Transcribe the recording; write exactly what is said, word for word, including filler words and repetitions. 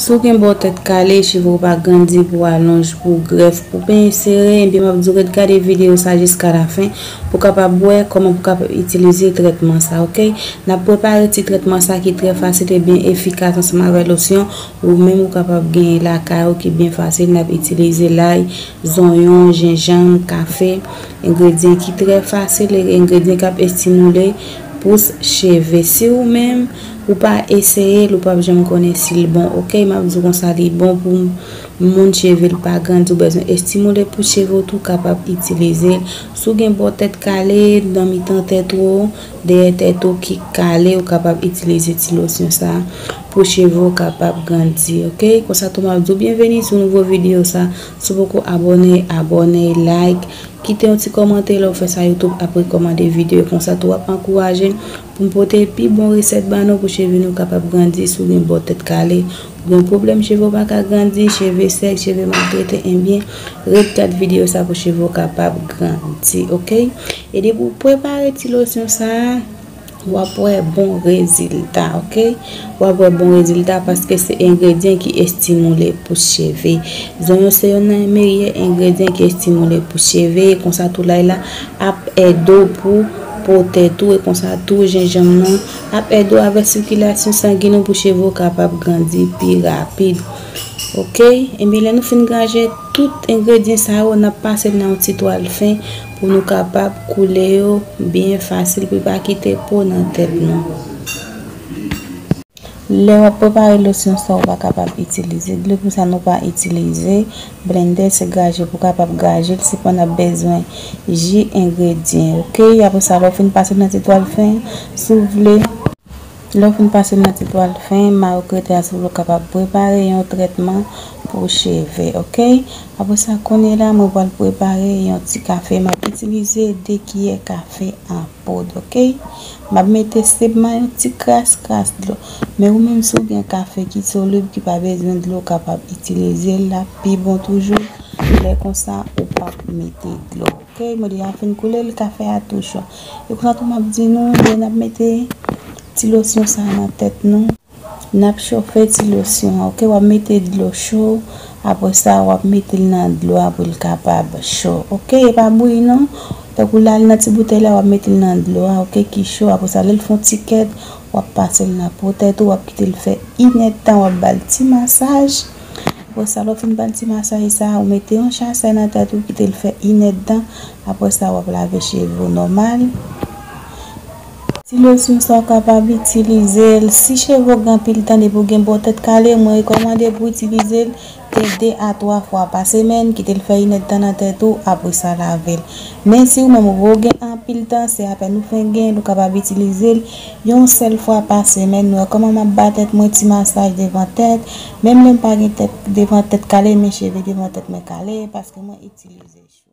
Si w gen bò tèt kale, cheve w pa grandi, pou alonj, pou grèf, pou penyen sere, ebyen m ap di w ret gade videyo sa jiska lafen pou w kapab wè kòman pou w kapab itilize trètman sa, oke? N ap prepare ti trètman sa ki trè fasil e byen efikas ansanm avèk losyon ou menm ou kapab genyen lakay ou ki byen fasil. N ap itilize lay, zonyon, jenjanm, kafe, engredyan ki trè fasil e engredyan k ap estimile pous cheve. Si ou menm ou pa eseye l, ou p ap janm konnen si l bon, oke? M ap di w konsa, li bon pou moun cheve l pa grandi, ou bezwen estimile pou cheve w tou kapab itilize l. Si w gen bò tèt kale, nan mitan tèt ou, dèyè tèt ou ki kale, ou kapab itilize ti losyon sa pou cheve w kapab grandi, oke? Konsa tou m ap di w byenveni sou nouvo videyo sa. Si w poko abòne, abòne, like, kite yon ti kòmantè. Lè w fè sa, YouTube ap rekòmande videyo konsa tou, w ap ankouraje m pou m pote pi bon resèt ba nou pou cheve nou kapab grandi. Si w gen bò tèt kale, ou gen pwoblèm cheve w pa ka grandi, cheve sèk, cheve maltrete, ebyen ret gad videyo sa pou cheve w kapab grandi, oke? E depi w prepare ti losyon sa, w ap wè bon rezilta, oke? W ap wè bon rezilta paske se engredyan ki estimile pous cheve. Zonyon se youn nan meyè engredyan ki estimile pous cheve. E konsa tou lay la ap ede w pou po tèt ou. E konsa tou jenjanm nan ap ede w avèk sikilasyon sangen ou pou cheve w kapab grandi pi rapid. Oke? Ebyen, lè nou fin graje tout engredyan sa yo, n ap pase l nan yon ti twal fen pou nou kapab koule yo byen fasil, pou l pa kite po nan tèt nou. Lè w ap prepare losyon sa, ou pa kapab itilize dlo, pou sa nou pa itilize blendè, se graje pou w kapab graje l, sepandan n ap bezwen ji engredyan, oke? Apre sa, lè w fin pase l nan ti twal fen, si w vle, Lè w fin pase l nan ti twal fen, mayo krete a, si w vle, w kapab prepare yon trètman pou cheve, oke? Apre sa, kounye la, mwen pral prepare yon ti kafe. M ap itilize de kiyè kafe an poud, oke? M ap mete senpman yon ti kras, kras dlo. Men ou menm, si w gen kafe ki solib, ki pa bezwen dlo, w kapab itilize l, l ap pi bon toujou. Lè konsa, ou p ap mete dlo. Oke, mwen deja fin koule l, kafe a tou cho. E konsa tou m ap di nou, lè n ap mete ti losyon sa a nan tèt nou, n ap chofe ti losyon an, oke? W ap mete dlo cho, apre sa, w ap mete l nan dlo a pou l kapab cho, oke? E pa bouyi non. Tankou la, l nan ti boutèy la, w ap mete l nan dlo a, oke, ki cho. Apre sa, lè l fè yon ti kèt, w ap pase l nan po tèt ou, w ap kite l fè inèdtan, w ap ba l ti masaj. Apre sa, lè w fin ba l ti masaj sa, ou mete yon chasay nan tèt ou, kite l fè inèdtan. Apre sa, w ap lave cheve w nòmal. Ti losyon sa, w kapab itilize l si cheve w gen anpil tan, depi w gen bò tèt kale, mwen rekòmande pou w itilize l te de a twa fwa pa semèn, kite l fè inèdtan nan tèt ou, apre sa lave l. Men si ou menm ou gen anpil tan, se apèn ou fenk gen l, ou kapab itilize l yon sèl fwa pa semèn. Nou wè kòman m ap ba tèt mwen ti masaj devan tèt. Menm lè m pa gen tèt devan tèt kale, men cheve devan tèt mwen kale, paske mwen itilize cho.